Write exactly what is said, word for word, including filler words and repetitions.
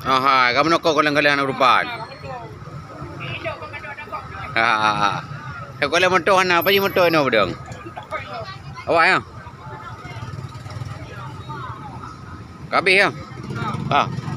Aha, kamu nokok kaleng-kaleng aneuk rupan. Ha, ha, ha. Sekolah moto hana, apa ji moto inoe beudong? Awak ya? Kabeh ya? Ha.